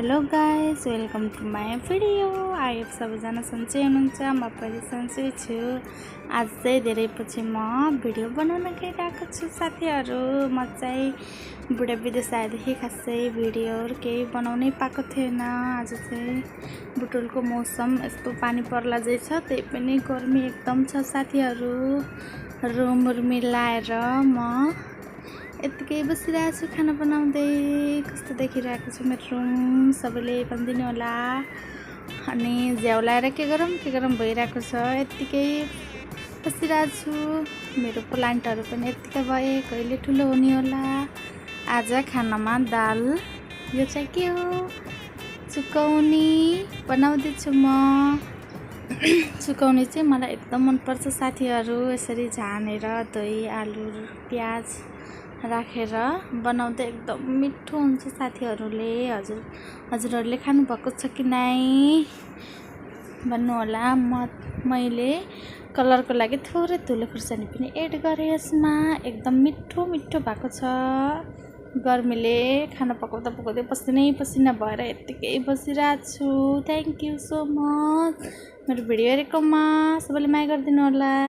Hello guys, welcome to my video. I सबैजना सन्चै हुनुहुन्छ, म पनि सन्चै छु। आज चाहिँ धेरै पछि म भिडियो बनाउन गइरहेको छु साथीहरू। म चाहिँ बुढा विदेश आएदेखि खासै भिडियोहरू केही बनाउनै पाएको थिएन। आज चाहिँ बुटुलको मौसम यस्तो पानी पर्ला जै छ, त्यही पनि गर्मी एकदम छ साथीहरू। रुम मिलाएर म यतिकै बसिरहेको छु खाना बनाउँदै। कस्तो देखिरहेको छु मेरो रुम, सबैले भनिदिनु होला। अनि झ्याउलाएर के गरौँ भइरहेको छ, यतिकै बसिरहेको छु। मेरो प्लान्टहरू पनि यतिकै भए, कहिले ठुलो हुने होला। आज खानामा दाल, यो चाहिँ के हो, चुकौनी बनाउँदैछु म। चुकौनी चाहिँ मलाई एकदम मनपर्छ साथीहरू। यसरी झानेर दही, आलु, प्याज राखेर बनाउँदा एकदम मिठो हुन्छ साथीहरूले। हजुरहरूले खानुभएको छ कि नै भन्नु होला। मैले कलरको लागि थोरै धुलो खुर्सानी पनि एड गरेँ यसमा। एकदम मिठो भएको छ। गर्मीले खाना पकाउँदै पसिना भएर यत्तिकै बसिरहेको छु। थ्याङ्क यू सो मच मेरो भिडियो हेरेकोमा। सबैले माया गरिदिनु होला।